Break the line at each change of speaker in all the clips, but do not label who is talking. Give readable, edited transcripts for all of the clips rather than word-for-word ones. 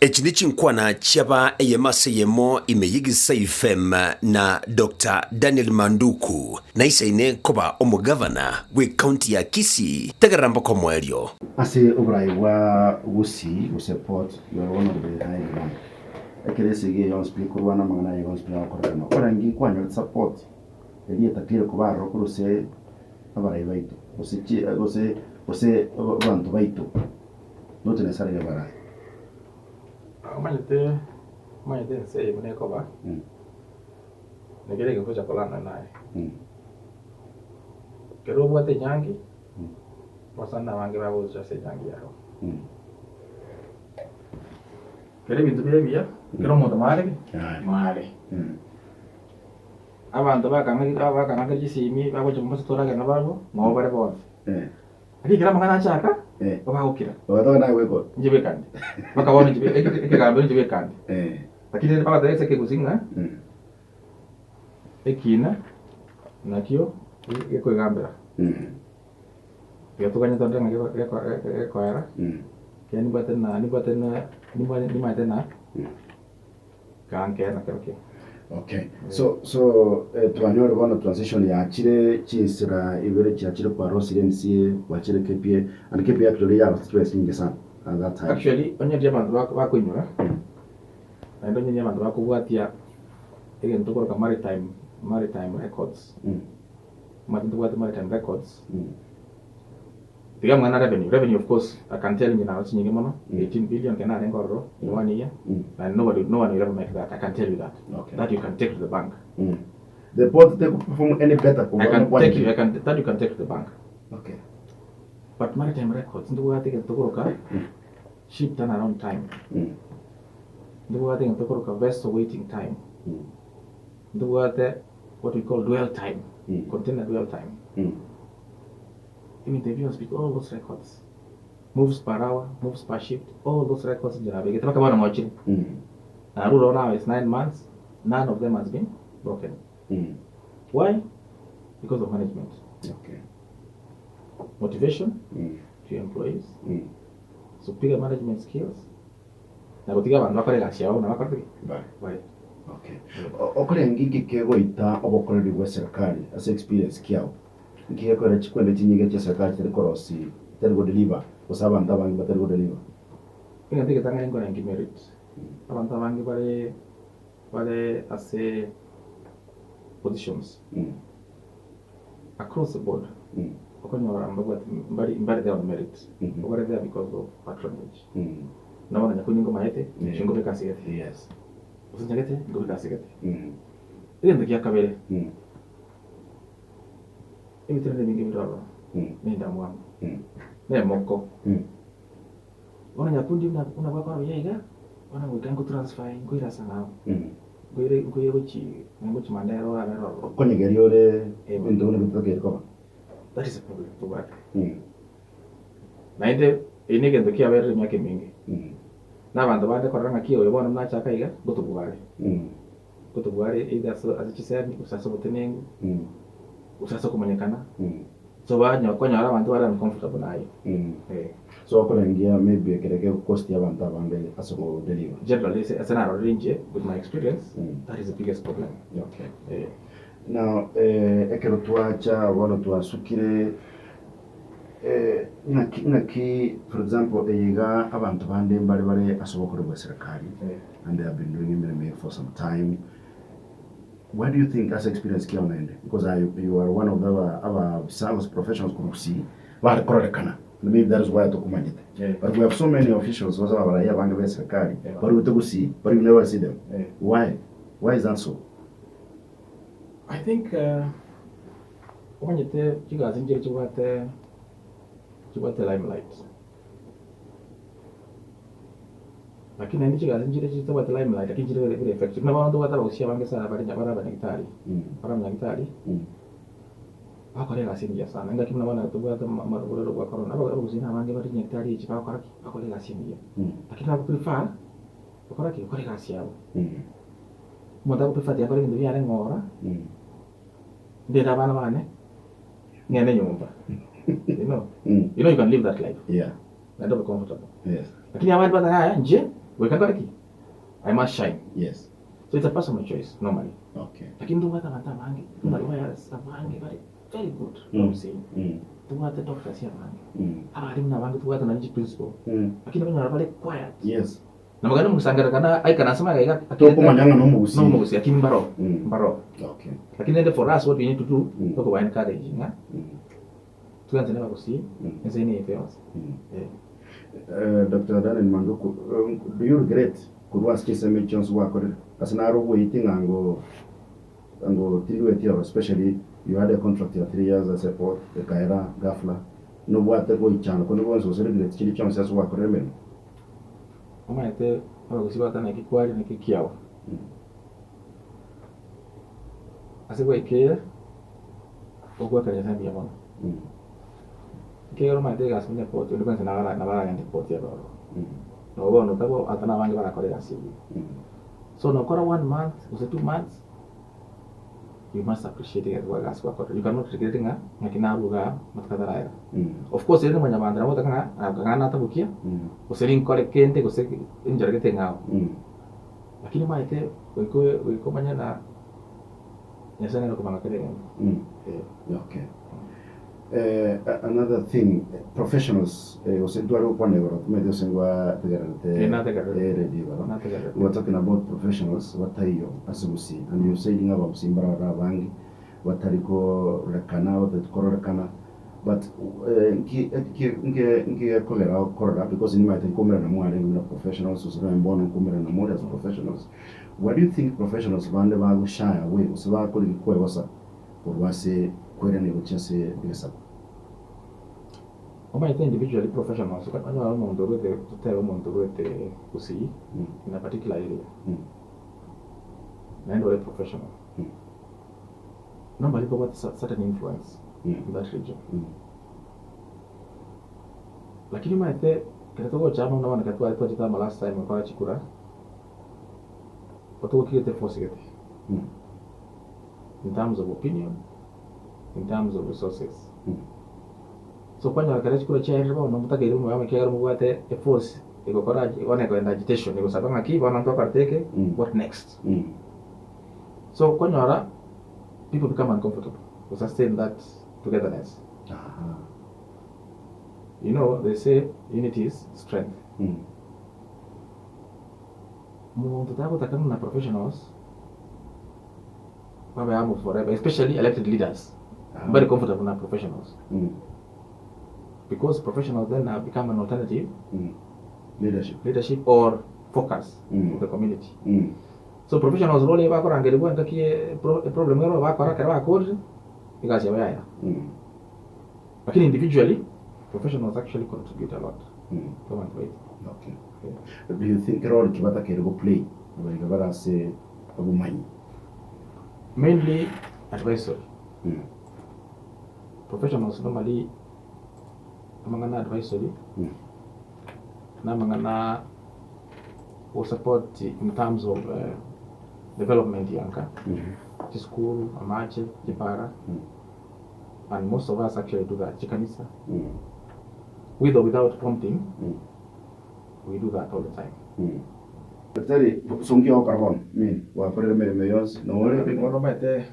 Echi nechinkwana chiaba eyemo ase eyemo ime y'Egisai FM na Doctor Daniel Manduku, naisaine koba omogavana bw'ecounty ya Kisii. Tegerera mpaka omoerio.
Ase oboraai bwa Gusii gose Port, you are one of the high demand. Ekero esegi eye yonsi pi ekorwana amang'ana aye yonsi pi agokorekana, okorenge nkwanyore support eria etakeire koba aroro korwa ase abarai baito gose chi gose gose abanto baito. Not necessarily abarai.
Omanyete omanyete ense eye buna ekoba, na kera egento ogocha korana naye. Ekero obwate enyangi, abasani abange bagocha ase enyangi yao. Ekero ebinto bire ebiya, kera omonto mware ki? Mware. Abanto bakang'akire chisimi, bagocha Mombasa toragere nabarabwo, nabo bare bonsi. Lakini ekero amang'ana achaka, bagokira.
Ogatoka naye bwekore.
Inche bweka nde. Mpaka bono inche ekegambero inche bweka nde. Lakini rende bagateba ase ekegusii ng'a ekina nakio gekoegambera. Tiga toganye torore ng'a gekoera, ekiagera nimbwate na nimbwate na nimanyete na. Gankera kerokio.
Okay. So so eh, twanyore bono transition yachire chinsera ibere chiachire kwarosire MCA gwachire KPA and KPA actually yarosire chibesa chinyinge sana at that time.
Actually onye riria abanto bako bakoinyora naende onye riria abanto bakobwatia egento tokoroka maritime maritime records omanyete ntobwate maritime records Tiga amang'ana revenue, revenue of course I can tell you naro chinyinge mono, 18 billion ekero narenge ororo in one year, and nobody, no one will ever make that, I can tell you that.
Okay.
That you can take to the bank.
The port teku perform any better
I
kobua
can
nokwane
take you,
ki?
I can, that you can take to the bank.
Okay.
But maritime records, ntobwate egento tokoroka ship turnaround time, ntobwate egento tokoroka vessel waiting time, ntobwate what we call dwell time, container dwell time. Ebinto ebi bionsi all those records, moves per hour, moves per shift, all those records inche nabegete mpaka bono ngochire. Narure ororo now is 9 months, none of them has been broken. Why? Because of management.
Okay.
Motivation to your employees, superior management skills, na gotiga abanto bakore egasi yabo buna bakorete ki?
Bare.
Bare.
Okay. Okorenge inki kegoita obokoreri bwa serikali ase experience kiao? Inki gekoera chikwende chinyinge chia serikali chitari korosi chitari go deliver gose abanto abange batari go deliver?
Egento egetang'ani nkorengi merit. Abanto abange bare bare ase positions across the board okonyora mbabwati mbari mbari there on merit, bare there because of patronage. Buna bono nyakundi nkomaete, inche nkobeka ase gete, gose nchagete nkobeka ase gete. Egento gia kabere. Ebitina nebinge bire ororo, na endamwamu, na emoko. Bono nyakundi buna buna gwakora buya iga, bono goika nko transfer nkoire ase ang'ao, nkoire nkoire gochi ng'a gochi Mandera orabere ororo.
Okonyegeria ore ebinto buna bitakeire koba.
That is a problem tobwate. Naende eye na egento kiaberire emiaka emenge, na abanto bande korora ng'aki oyo bono buna achaka iga, ngotobware. Gotobware either ase ase chisemi, gose ase obotenengu, gose ase okomanyekana, so banyo okonyora abanto bare uncomfortable naye eh.
So okorengia maybe ekere gegokosti abanto abange ase go deliver.
Generally ase ase narorire inche with my experience, that is the biggest problem
Okay.
eh.
Now ekero twacha bono twasukire ng'aki ng'aki for example eye iga abanto bande mbare bare ase obokori bwa serikali and they have been doing emeremo eye for some time, where do you think ase experience kiao naende because I you are one of the aba aba service professionals korwa gusii bare kororekana and maybe that is why tokomanyete but we have so many officials gose abarai abange ba eserikali barwete gusii but you never see them why why is that so?
I think omanyete chigasi nchire chibwate chibwate limelight lakini naende chigasi nchire chitabwati limelight lakini chire very effective. Buna bono ntobwate abagusia abange sana bare bare abanyagitari, bare abanyagitari, bagokora egasi engiya sana. Engaki buna bono tobwate oborwaire bwa corona, abagusia na abange bare chinyagitari echi bagokora ki? Bagokora egasi engiya. Lakini bago prefer gokora ki? Gokora egasi yabo. Omonto ago prefer tiga nkore ebinto biane ng'ora, ndende abana bane, ng'ende nyomba, you know, you know you can live that life.
Yeah.
Naende obe comfortable.
Yes.
Lakini abande batari yaya inche. Goika nkore ki? I must shine.
Yes.
So it's a personal choice normally.
Okay.
Lakini ntobwate abanto abange, ba lawyers abange bare very good, mm.
Mm.
Tobwate doctors abange,
Mm.
abalimu nabange tobwate nonye chiprincipal, lakini okonyora bare quiet.
Yes.
Na mogende mogosangererekana aikana ase magega iga,
Tokomanya ng'a nomogusii.
Nomogusii, lakini mbaro, mbaro.
Okay.
Lakini rende for us what we need to do, nokoba encourage ng'a twensi nabagusii, ense eye neyaito yonsi. Eh.
Doctor Daniel Manduku, do you regret korwa ase chinsemo echi chionsi gwakorire? Ase naro ogoeiti ng'a ngo ngo tindueti oro especially you had a contract ya 3 years ase port ekaera ghafla, nobwate goichana konde gwonsi gose regret chinde chionsi ase gwakorire emeremo?
Omanyete abagusii bagoteba naki kware naki kiao. Ase gwaikeire, ogoakera Nyasae mbuya mono. Ekiagera omanyete egasi buna epoti, onde bwensi nabo nabo aragende epoti abe ororo. Nabo bono otabo ata nabange barakore egasi eyio. So nokora one month gose 2 months, you must appreciate egasi gwa egasi gwakorire. You cannot regret ng'a ng'aki narwa igaa amatuko ataraera. Of course ere mwanyabanto nabo ogotaka ng'a ng'a natabokia, gose ninkore kende gose enchera gete eng'ao. Lakini omanyete goika goika omanye ng'a Nyasae nere okomanya kera egento. Eh.
Okay. Another thing, professionals, gose ntware gokwana igoro timanyeti gose ngwategererete
Eh, nategererete.
radio igoro.
Nategererete.
We were talking about professionals bataiyo ase Gusii and you said ng'a abagusii mbararore abange batari korekana batari kororekana but nki nki nki nki gekogera okorora because nimanyete nkoumerana mwarenge buna professionals gose nonye bono nkoumerana more as professionals. What do you think professionals bande bago shy away gose bakorigia kwegosa korwa ase kwerania gochia ase egesaku?
Omanyete individually professionals onyore omonto orwete totebe omonto orwete Gusii in a particular area naende ore professional normally kobwate certain influence in that region. Lakini omanyete ekero togocha amo buna bono ekero tware twachete amo last time gokora chikura. Otogokigete force gete in terms of opinion, in terms of resources. So kwanyora ekero chikura chiaerire bono motakeire omoyo ekiagera mobwate eforce egokora bono ekoenda agitation egosaba ng'aki bono ntwakorete eke what next. So kwanyora people become uncomfortable to sustain that togetherness. You know they say unity is strength. Omonto tagotaka ng'a professionals babe amo forever especially elected leaders mbare comfortable na professionals because professionals then have become an alternative
Leadership.
leadership or focus of the community. So professionals rore bakorangerigwa engaki ye problem ero bakora ekero bakorire egasi yabo yaera. Lakini individually professionals actually contribute a lot to abanto baito.
Okay. Do you think role ki batakeire go play abaiga bare ase obomanyi?
Mainly advisory. Professionals normally amang'ana advisory na amang'ana go support in terms of development ya nka, chisukuru, amache, chipara. And most of us actually do that, chikanisa, with or without prompting, we do that all the time.
Daktari, so nki ogokora bono? I mean, gwakorire emeremo eye yonsi, nore
Bono omanyete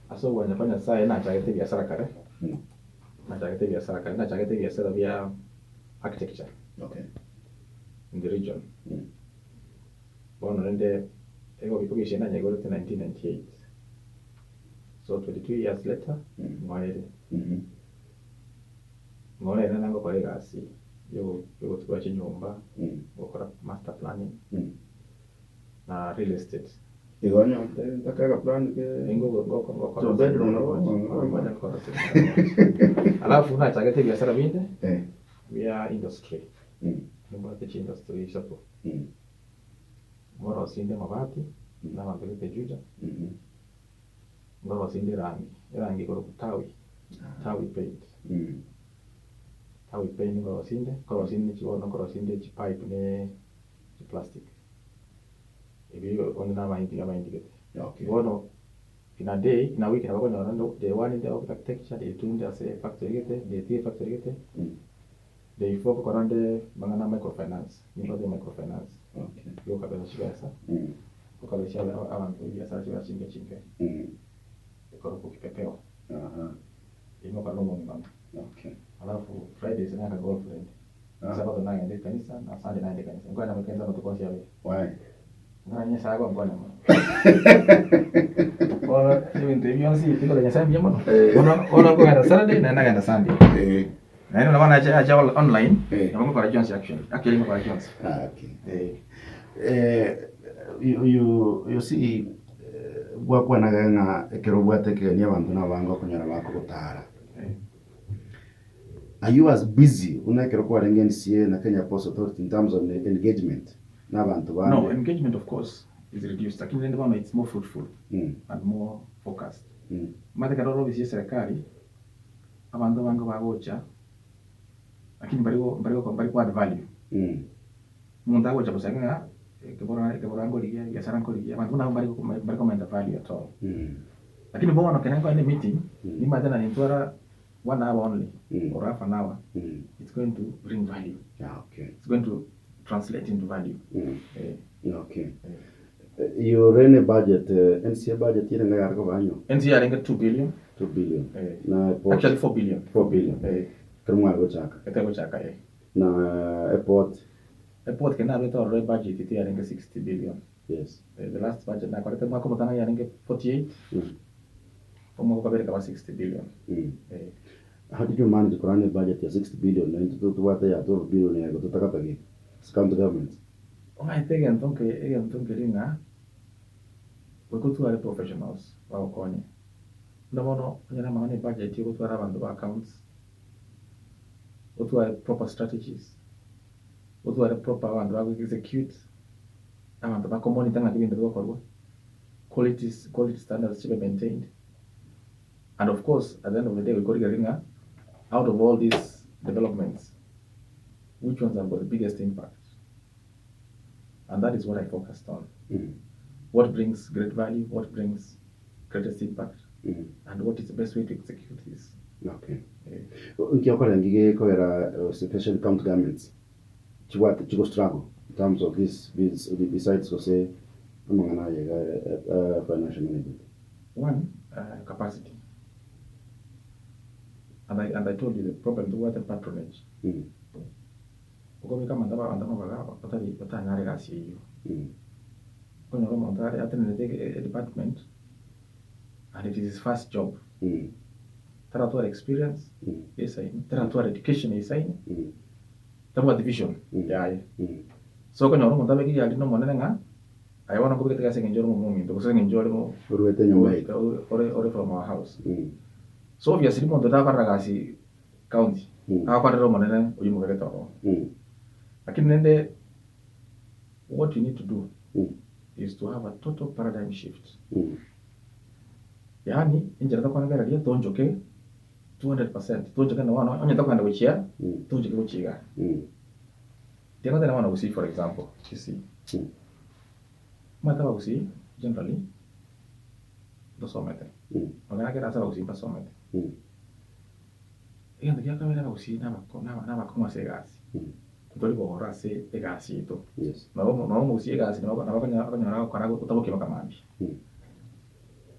ase ogwancha kwa Nyasaye nachagete ebiasara kare, nachagete ebiasara kare, nachagete ebiasara bia architecture in the region. Bono rende ego obisi nanyegorete 1998. So 22 years later, ng'orere. Ng'orere naende ngokora egasi yogotura chinyomba, gokora master planning, na real estate.
Igo onye ntaka agaplan ke
Ngokora
two bedroom nabo
Alafu nachagete ebiasara binde bia industry. Nimbwate chiindustry isato. Ngorosinde amabati, na abanto gete Juja. Ngorosinde erangi, erangi ekorokwa tawi, tawi paint. Tawi paint ngorosinde, nkorosinde chibono nkorosinde chipipe ne chiplastic. Ebi onde na amaindi amaindi gete. Bono in a day, in a week nabo okonyora ndo day one inde architecture, day two inde ase efactory gete, day three efactory gete. Day 4 ngokora nde mang'ana a microfinance, nimbwate microfinance,
Okay.
yokabesa chibesa,
Mm.
ngokabesia abanto ebiasara chibesa chinke chinke,
Mm.
ekorokwa kipepeo.
Aha.
Eyio ngokora na omong'ina one.
Okay.
Alafu Fridays naka girlfriend.
Ah.
Sabato nagenda ekanisa na Sunday nagenda ekanisa. Nkogenda amo ekanisa amatuko onsi abere.
Why?
Ng'a Nyasaye agonkwane mono. Bono ebinto ebi bionsi bikore Nyasaye mbuya mono.
Eh.
Bono bono nkogenda Saturday naende nagenda Sunday.
Eh.
Naende nabo nache ache online,
Eh.
nabo ngokora chionsi actually. Actually ngokora chionsi.
Ah, okay.
Eh.
Eh, you, you, you see, eh, gwakwanaga ng'a ekero obwate ekegeni abanto nabange okonyora bakogotara.
Eh.
Are you as busy buna ekero kwarenge NCA na Kenya Ports Authority in terms of engagement na abanto
No,
bande?
engagement of course is reduced, lakini rende bono it's more fruitful
Mm,
and more focused.
mm,
Omanyete ekero ore ofisi ya eserekari, abanto abange bagocha, lakini mbari go mbari go mbari ko add value.
mm,
Omonto agocha bosa ng'a ekebora ekebora nkorigia, ebiasara nkorigia, abanto buna abwo mbari go mbari komenta value at all.
mm,
Lakini bono ekero nkoenda emeeting,
Mm.
nimanyete naintwara one hour only
Mm.
or half an hour,
mm.
it's going to bring value.
Ah, okay.
It's going to translate into value.
Mm.
Eh,
Okay.
eh.
You ran a budget, NCA budget ire ng'a yare koba anyo
NCA yarenge 2 billion,
2 billion.
eh,
Na airport
actually 4 billion.
4 billion.
Eh,
Ekero mware gochaka.
ekero gochaka eh.
Na airport
Airport kende nabete ororo ebudget ito yarenge 60 billion.
yes.
Eh, the last budget nakorete omwaka omotang'ani yarenge 48,
Mm.
omwaka okabere ekaba 60 billion.
Mm.
Eh,
How did you manage korana ebudget ya 60 billion na intwe tobwate ya 12 billion ya gototakatagete as county government?
Omanyete egento nke egento nkeri ng'a goika otware professionals bagokonye. Buna bono onye na amang'ana ebudget ogotwara abanto ba accounts, otware proper strategies, otware proper abanto bago execute, abanto bako monitor ng'aki ebinto bigokorwa, quality quality standards chibe maintained, and of course at the end of the day goika origererie ng'a out of all these developments, which ones have got the biggest impact? And that is what I focused on.
Mm.
What brings great value, what brings greatest impact,
Mm.
and what is the best way to execute this.
Okay.
Eh,
Nki okora ngige kogera especially county governments chibwate chigo struggle in terms of this besides gose amang'ana aye iga financial management.
One, capacity. And I, and I told you the problem tobwate patronage.
Mm.
Okobeka amanto abanto amabaga batari batanyare egasi eyio.
Mm.
Okonyora omonto are atenenerete e department and it is his first job.
Mm.
Taratwara experience
Mm.
esaini, taratwara education esaini,
Mm.
tabwati vision
Mm.
yaye.
Mm.
So okonyora omonto abeke egiari na omonene ng'a aye bono nkobegete egasi eng'encho ore omominto gose eng'encho ore mo
Oruete nyomba yaito.
ore ore from our house.
Mm.
So obviously omonto takorera gasi county,
Mm.
agokorera omonene oyio omobegete ororo.
Mm.
Lakini rende what you need to do
Mm.
is to have a total paradigm shift.
Mm.
Yaani enchera tokorengereria toonchoke 200%, toonchoke na bono onye tokogenda gochia,
Mm.
toonchoke gochia igaa.
Mm.
Tiga ngotebie bono Gusii for example, Kisii.
Mm.
Omanyete abagusii generally ntosomete,
Mm.
nonye na kera ase abagusii mbasomete.
Mm.
Egento gia kabere abagusii nabako naba nabakong'u ase egasi.
Mm.
Ntori kogora ase egasi yaito.
Yes.
Nabo nabo omogusii egasi nabo nabo akonyora akonyora agokora otabokia mpaka mambia.
Mm.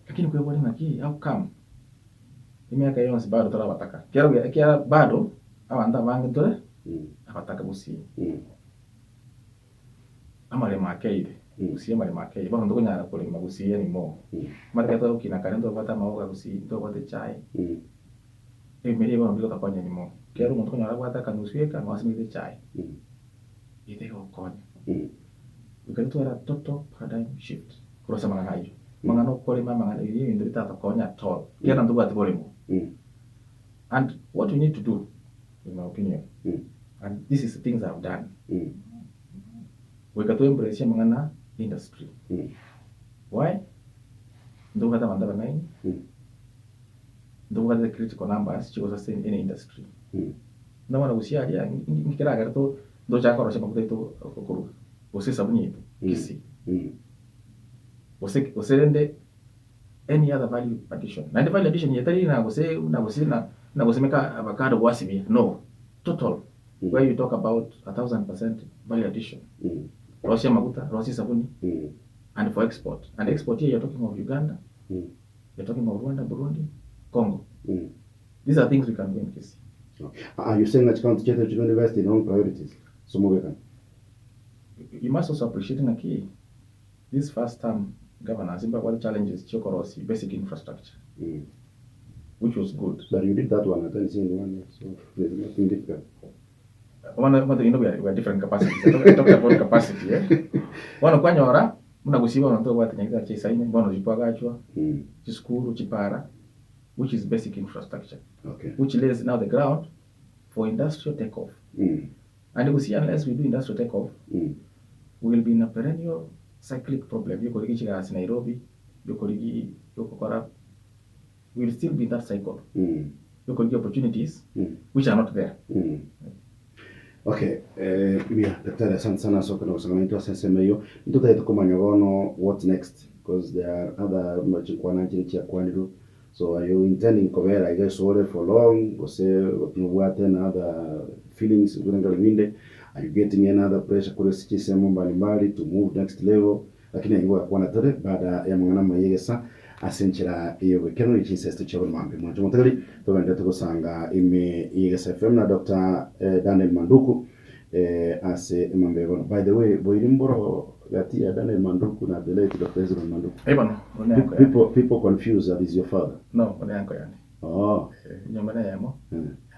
Lakini kwebori ng'aki how come emiaka eye yonsi bado tore abataka? Ekiagera buya ekiagera bado abanto abange ntore
Mm.
abataka gusii.
Mm.
Amaremo akeire,
Mm.
gusii amaremo akeire, bono ntokonyara korema gusii anymore.
Mm.
Omanyete ekero twagokina kare ntobwate amaoga gusii, ntobwate echae.
Mm.
Ebimeria ebi bono mbigotokonya anymore. Ekiagera omonto okonyora abwate akanusu eka nigo asimegete echae,
Mm.
eyio tegokonya.
Mm.
Goika totware a total paradigm shift korwa ase amang'ana ayio. Amang'ana okorema amang'ana ebi ebinto bitatokonya at all, ekiagera ntobwati boremo.
Mm.
And what we need to do, in my opinion,
Mm.
and this is the things I've done,
Mm.
goika to embrace amang'ana industry.
Mm.
Why? Ntobwate abanto abang'aini,
Mm.
ntobwate the critical numbers chigo sustain any industry.
Mm.
Buna bono gusii aria, nki keragere to ntochake korosia amaguta aito okoruga, gose esabuni yaito,
Mm.
Kisii.
Mm.
Gose gose rende any other value addition. Naende value addition eye tari ng'a gose buna gose na buna gosimeka avocado gwasibia, no. Total. where you talk about 1000% value addition. Rosia amaguta, rosia esabuni and for export. And export here you're talking of Uganda, you're talking of Rwanda, Burundi, Congo. These are things we can do in Kisii.
Okay. Are you saying that county chiaito chiri invest in own priorities? So mobekana.
You must also appreciate ng'aki this first term governors mbabwate challenges chiokorosia basic infrastructure which was good.
But you did that one at 2021, so there's nothing difficult.
Bono bono you know we are different capacities. I talk, I talked about capacity eh. Bono kwanyora buna gusii bono ntobwate nyagetari chisaine bono chikwagachwa chisukuru chipara which is basic infrastructure
Okay.
which lays now the ground for industrial take off. And gusii unless we do industrial take off we will be in a perennial cyclic problem yokorigi chigasi Nairobi yokorigi yokokora we will still be in that cycle yokorigia opportunities which are not there.
Okay, eh, mbuya daktari, asante sana ase okogenda gosanga naintwe ase ensemo eyio. Ntotagete komanya bono what's next because there are other muna chinkwana nchire chiakwanirwe so are you intending kobera iga esore for long gose nobwate another feelings buna binde are you getting any other pressure korwa ase chinsemo mbalimbali to move next level Lakini ayio ngogakwana tore baada y'amang'ana amaya y'egesa ase enchera y'oboikeranu ye chinsesto chia buna mambia. Mwanche omotegereri, togenderete gosanga ime y'Egesa FM na Doctor Daniel Manduku ase emambia ya bono. By the way, boiri mboro gati ya Daniel Manduku na the late Doctor Hezron Manduku.
Eh bono, one yanko yane.
People, people confuse that is your father.
No, one yanko yane.
Oh.
Eh, nyomba neyemo,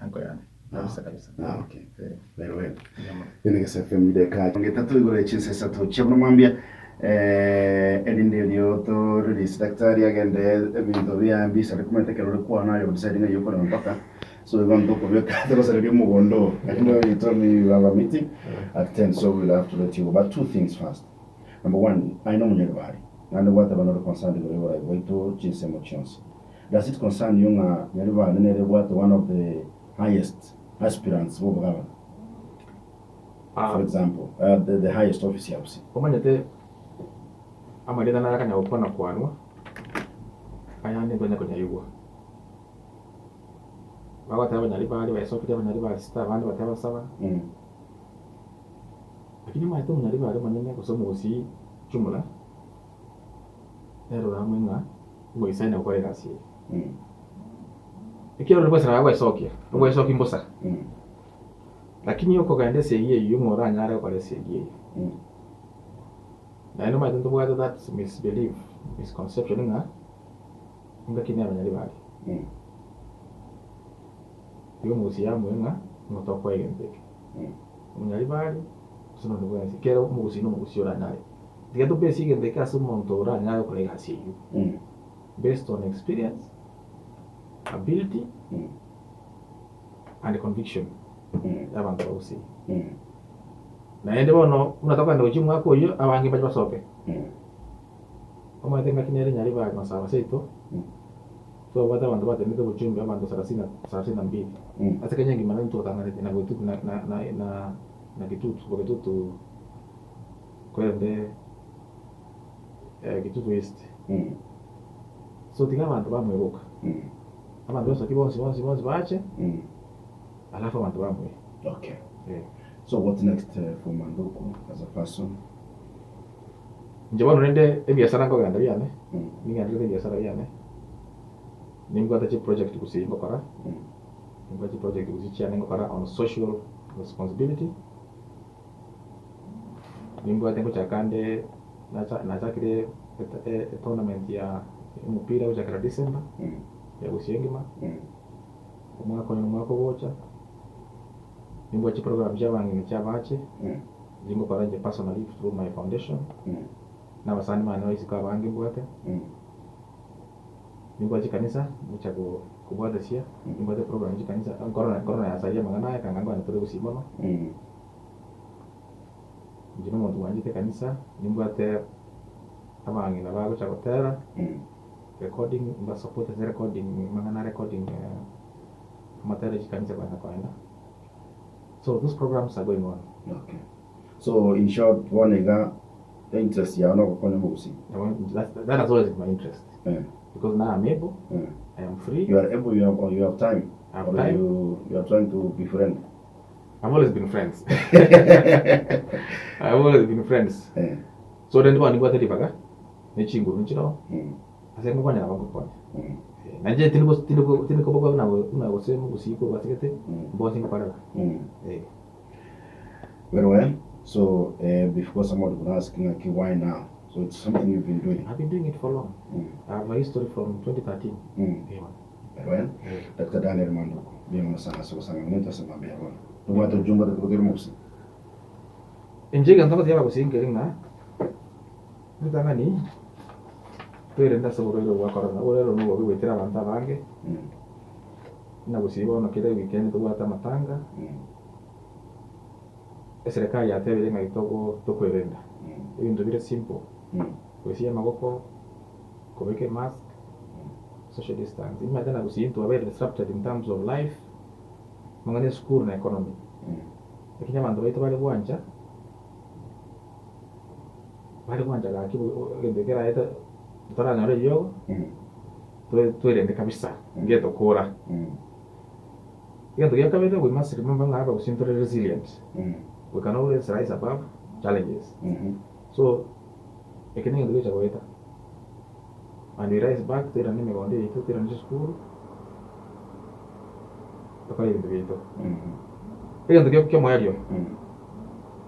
yanko yane. Kabisa kabisa.
Ah, okay.
Eh.
Very well.
Nyama.
Ene Gesa FM ideka ngetato igoro ye chinsa isato chia buna mambia eh, erinde erio to release daktari agende ebinto bia mbisare komanyete ekero ore kwana aye odecide ng'a eyio okorema mpaka so igo ntokobeka togosareria omogondo oo lakini you told me you have a meeting at 10 so we'll have to let you go but two things first number one aye nomonyaribari naende gwateba nore concerned igoro yoborai bwaito chinsemo chionsi does it concern you ng'a nyaribari nere ebwate one of the highest aspirants b'obogabana, for example, the, the highest office ya Gusii.
Omanyete amarieta nare akanya gokwana kwanwa, ayande ntwanya konyaigwa. Bagoteba abanyari baria baesokirie abanyari ba sita abande bateba saba. Lakini omanyete omonyari bare omonene gose omogusii jumla, nere oramwe ng'a omoisaine gokora egasi eye. Ekiagera oria bwesera agwesokia, ogwesokia mbosa. Lakini okogenda esegi eyio ng'a oranyare gokora esegi eyio. Naende omanyete ntobwate that misbelief, misconception ng'a engaki nero nyari baria. Igo omogusia yamue ng'a ng'o tokoa egento eke. Omonyaribari gose nonde bwensi, ekero omogusia na omogusia oranyare. Tiga tobesie egento eke ase omonto oranyare gokora egasi eyio. Based on experience, ability and conviction y'abanto ba Gusii. Naende bono buna tokogenda gochia omwaka oyio abange mbache basoke. Omanyete engaki nere Nyaribari Masaba seito twabwate abanto batenenete obochumbe abanto sarasini sarasini na mbili. Ase Kenya engima nari ntwatang'anete na Boitutu na na na na na Kitutu Bokitutu korende Kitutu East. So tiga abanto bamweboka. Abanto basoki bonsi bonsi bonsi bache, alafu abanto bamwe.
Okay.
Eh.
So what's next for Manduku as a person?
Inche bono rende ebiasara nkogenda biane, ning'enderete ebiasara biane, nimbwate chiproject gusii ngokora, nimbwate chiproject gusii chiane ngokora on social responsibility, nimbwate ngochaka nde nacha nachakire etournament ya omopira gochakera December, ya gusii engima, omwaka oyo omwaka ogocha, nimbwate chiprogram chia abang'ina chia abache, inche ngokora inche personally through my foundation, na abasani bane ba isiko abange mbwate, nimbwate chikanisa ngocha ko kobwatesia, nimbwate program chikanisa, corona corona yasaria amang'ana aya ekanga nkogenda tore gusii mono. Inche nomonto bwanchete ekanisa, nimbwate abang'ina bagocha gotera, recording mbasupport ase recording amang'ana a recording amatera ya chikanisa kogenda kogenda. So those programs are going on.
Okay. So in short bono iga interest yao nogokonya omogusii?
That has always been my interest
Eh.
because now I'm able,
Eh.
I am free.
You are able, you have, or you have time,
I have
or
time.
You, you are trying to befriend?
I've always been friends. I've always been friends.
Eh.
So rende bono nimbwate ribaga, ne chinguru nchiroo,
Mm.
ase ngokonya nabo ngokonya.
Mm.
Eh, nainche tindi tindi tindi kobokwa buna buna gose mogusii korwa asigete,
Mm.
mbonsi ngokorera.
Mm.
Eh.
Very well. So uh, before somebody could ask ng'aki why now? So it's something you've been doing.
I've been doing it for long.
Mm.
I have a history from 2013.
Mm.
Yeah, man.
Very well.
Eh.
Dr. Daniel Manduku. Mbuya mono sana ase ogosanga buna intwe ase mambia ya bono. Nobwate ojumbe otagete mogusi?
Inche egento ngotebi abagusii nkeri ng'a, ritang'ani twerende ase oborwaire obo bwa korona, oborwaire obo nobobe goetera abanto abange,
Mm.
buna gusii bono kera ewikendi tobwate amatanga,
Mm.
eserekari yatebire ng'a togo tokwerenda,
Mm.
ebinto bire simple,
Mm.
goisia amagoko, kobeka emask, social distance, nimanyete na gusii intwe abaire disrupted in terms of life, amang'ana esukuru na economy.
Mm.
Lakini abanto baito bare gwancha, bare gwancha gaki egento keraete totaranyora eriogo,
Mm.
toe twerende kabisa, ngetokora.
Mm.
Egento gia kabere, we must remember ng'a abagusii ntore resilient,
Mm.
we can always rise above challenges.
Mhm.
So, eke negento gecha goeta, and we rise back toirane emegondo yaito, toirane chisukuru, tokore ebinto biaito.
Mhm.
Egento kia kiomoerio,
Mm.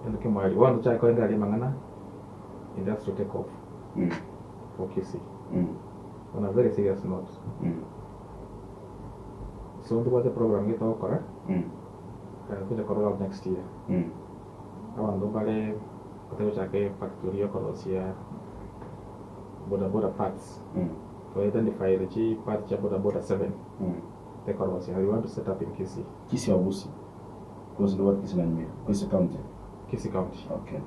egento kiomoerio, bono tochake koengereria amang'ana industrial take off
Mm.
for Kisii
Mm.
on a very serious note.
Mm.
So ntobwate program gete togokora,
Mm.
togocha ko roll out next year.
Mm.
Abanto mbare batari gochaka efactory yokorosia boda boda parts.
Mm.
Twa identified chi parts chia boda boda 7
Mm.
tekorosia. We want to set up in Kisii.
Kisii or Gusii? Because ndobwate Kisii na Nyamira. Kisii County.
Kisii County.
Okay.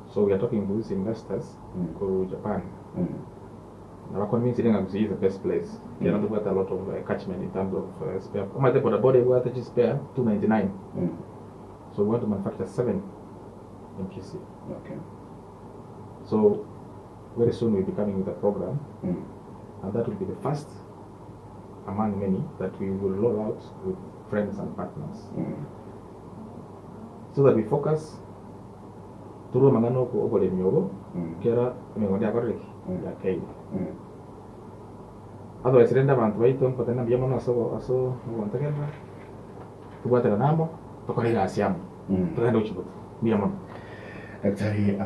So we are talking to these investors
Mm.
korwa Japan.
Mm.
Na ba convinced ng'a Gusii is the best place. Ekiagera ntobwate a lot of catchment in terms of spare. Omanyete boda boda ebwate chi spare 299.
Mm.
So we want to manufacture 7 in Kisii.
Okay.
So very soon we'll be coming with a program
Mm.
and that will be the first among many that we will roll out with friends and partners.
Mm.
So that we focus through amang'ana oko oboremi obo
Mm.
kera emegondo yakorire ki?
Mm.
Yakeire.
Mm.
Otherwise rende abanto baito nkoteba mbuya mono ase obo ase ogontegerera, tobwaterane amo, tokore egasi amo,
Mm.
togende gochia gotwa. Mbuya mono.
Daktari.